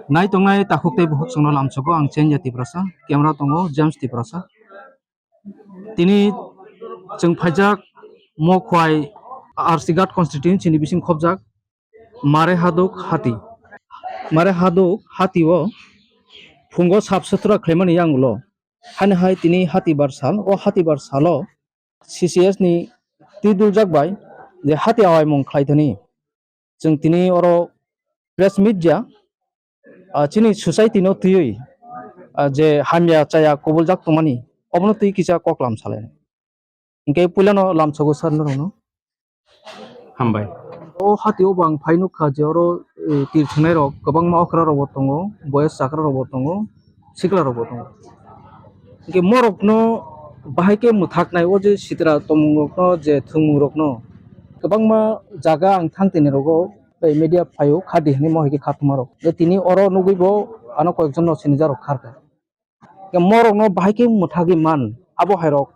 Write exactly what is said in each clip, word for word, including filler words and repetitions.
Nai tongnai takhuk tei bukhuk chwngno lamsogo ang Chenya Tiprasa, camera tongo James Tiprasa. Tini chwng phaijak Mokhwai R C Ghat constituency ni bising khobjak Mare Haduk Hati. Mare Haduk Hati o phungo sap sutra khlaimani yangulo. Hani hai tini Hati bar sal, o Hati bar salo C C S ni twi duljak bai je Hati awaimung khlai thani. Chwng tini oro press meet ja, ah, chini society no twiwi, ah, je hamya chaya kubuljak tongmani, obono twi kisa koklam salai. Hinkhe puilano lamsogo sir norokno. Hambai. O Hati o bo ang phai nukha je oro, eh, tir thwngnai rok kwbangma okra rok bo tongo, boyes chakra rok bo tongo, sikla rok bo tongo. Hinkhe morokno bahai khe mwthaknai o je sitra tomung rokno je thwngmung rokno kwbangma jaga ang thang tini rogo tei media phaio khadi hinwi mohai khe khatuma rok. Je tini oro nugwi bo ano koyekjon no sinijak rok kharkha. Hinkhe morokno bahai khe mwthagwi man abo hai rok,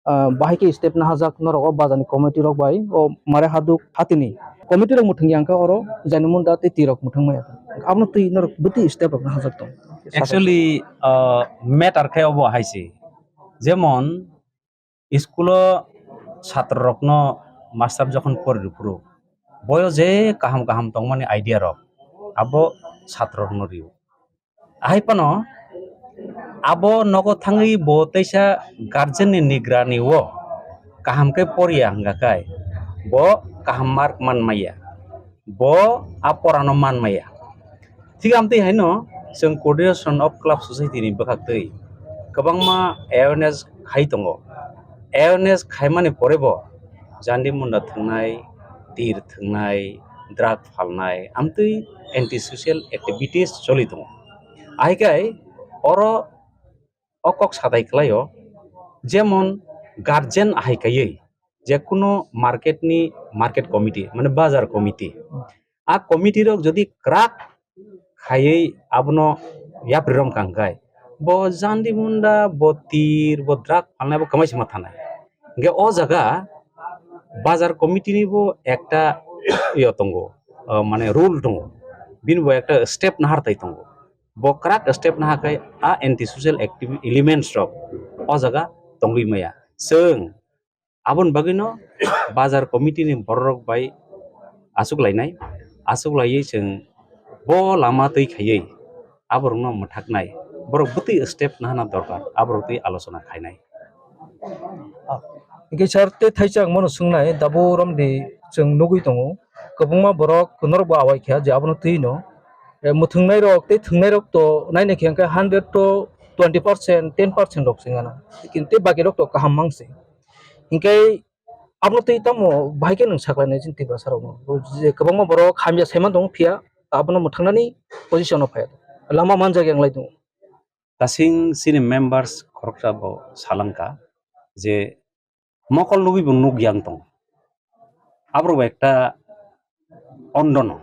ah, bahai khe step nahajak norok o bazar ni committee rok bai o Mare Haduk Hati ni committee rok mwthangya hinkhe oro Jainimunda tei tirok mwthang maya. Abono twi norok bwtwi step rok nahajak tong. Actually, uh, matter khe obo hai se. Jemon, school o satro rokno master jokhon pori rw phuru, boyo je kaham kaham tongmani idea rok, abo satro rokno rio. Ahai phano abo nogo thangwi bo teisa guardian ni nigrani o kaham khe poriya hwnkha khai bo kaham mark man maya, bo a porano man maya. Thik amtwi haino chwng coordination of club society ni bwkhaktwi kwbangma awareness khai tongo. Awareness khaimani pore bo jandi munda thwngnai, tir thwngnai, drug phalnai, amtwi anti social activities choli tongo. Ahaikai oro o kok satai kwlaio, jemon guardian ahai kaiwi jekunu market ni market committee, mane bazar committee, a committee rok jodi kwrak khaiwi abono yapri rom kang khai, bo jandi munda, bo tir, bo drug phalnai bo kwmai se ma thanai. Hinkhe o jaga bazar committee ni bo ekta yo tongo, ah, mane rule tongo, bini bo ekta step nahar tai tongo. Bo kwrak step naha khai a anti social activi-, elements rok o jaga tongwi maya. Chwng aboni bagwino bazar committee ni borok rok bai achuk lainai, achuk laiwi chwng bo lama twi khaiwi aborokno mwthaknai, borok bwtwi step nahana dorkar, aborok twi alochona khainai. Hinkhe sir, tei thaisa ang bono swngnai, Dabu Romdi chwng nugwi tongo, kwbangma borok norok bo awai kha je abono twi no, eh, mwthwngnai rok tei thwngnai rok to naina khe hinkhe hundred to twenty percent, ten percent rok se wngana, kintu tei baki rok to kaham mang se. Hinkhe abono twi tamo bahai khe nwng saklainai chini Tiprasa rokno? Je kwbangma borok hamya saiman tongo phiya abono mwthangnani position o phaiya, lama manjak yang lai tongo. Kasing chini members khoroksa bo salangkha je mokol nugwi bo nuk yang tongo. Aborok bo ekta ondo no.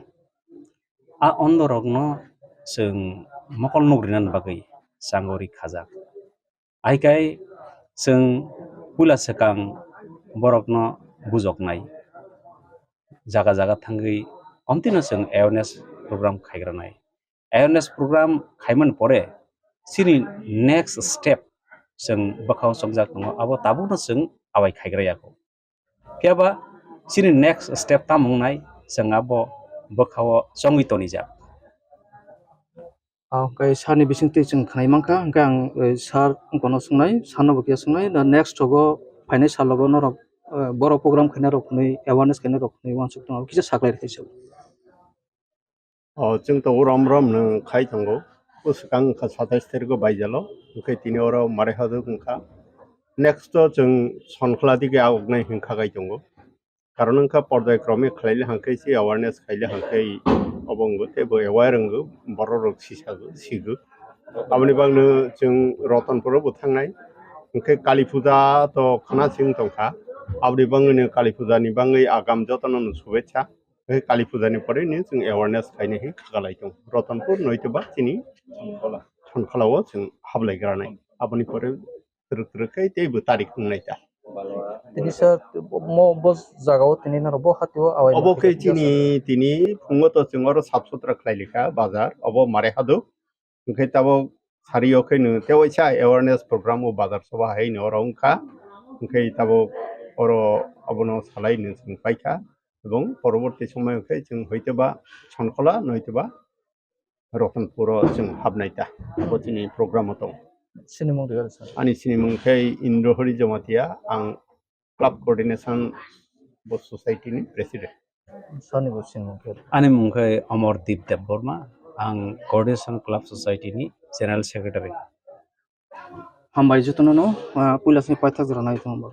A ondo rokno chwng mokol nuk rinani bagwi changori khajak. Ahaikai chwng puila swkang borokno bujoknai, jaga jaga thangwi omtino chwng awareness program khaigranai. Awareness program khaimani pore chini next step chwng bwkhao chongjak tongo, abo tabukno chwng awai khaigra yago. Phiya ba chini next step tamo wngnai, chwng abo bwkhao chongwi tonijak. Ah, hwnkhe sir ni bisingtwi chwng khwnai mankha, hwnkhe ang, eh, sir wngkano swngnai, sir no bo kisa swngnai, da next rogo phainai salogo norok, eh, borok program khainai rok hwnwi, awareness khainai rok hwnwi uansuk tongo, kisa saklai rwkhe sir. O, chwng tongo rom rom no khai tongo. O swkang wngkha satais tarikh o baijalo, hwnkhe tini oro Mare Haduk wngkha. Next o chwng Sonkhola digi agoknai hinkha gai tongo. Karon wngkha porjai kromwi khlaile hwnkhe se awareness khaile hwnkhe obo wngwi teibo aware wngwi borok rok sisago, sigo. Aboni bagno chwng Ratanpur o bo thangnai. Hwnkhe Kali Puja to khna sing tongkha. Aboni bagwino Kali Puja ni bagwi agam jotono no shubechha. Tei Kali Puja ni pore ni chwng awareness khainai khe khakalai tongo. Ratanpur noito ba chini Sonkhola o chwng hablai granai. Aboni pore twrwk twrwk khe teibo tarik wngnai ta. Tini sir, mo bo jaga o tini norok bo hati o awai Obo ma khe kisa chini tini phungo to chwng oro sap sutra khlai likha bazar, obo mare haduk. Hwnkhe tabuk sari o khe nwng tewaisa awareness program o bazar soba hai no oro wngkha. Hwnkhe tabuk oro obono salai nwng chwng paikha. Ebong poroborti somoyo khe chwng hoitoba Sonkhola noitoba Ratanpur o chwng habnai ta. Abo chini program o tongo. Sinimung rwgwla sir. Ani sinimung khe Indrahari Jamatia, ang Club Coordination bo Society ni President. Sani bo sinimung khe. Ani mung khe Amardeep Debbarma, ang Coordination Club Society ni General Secretary. Hambai jotono no, ah, puila sini paithak jora nai tongo.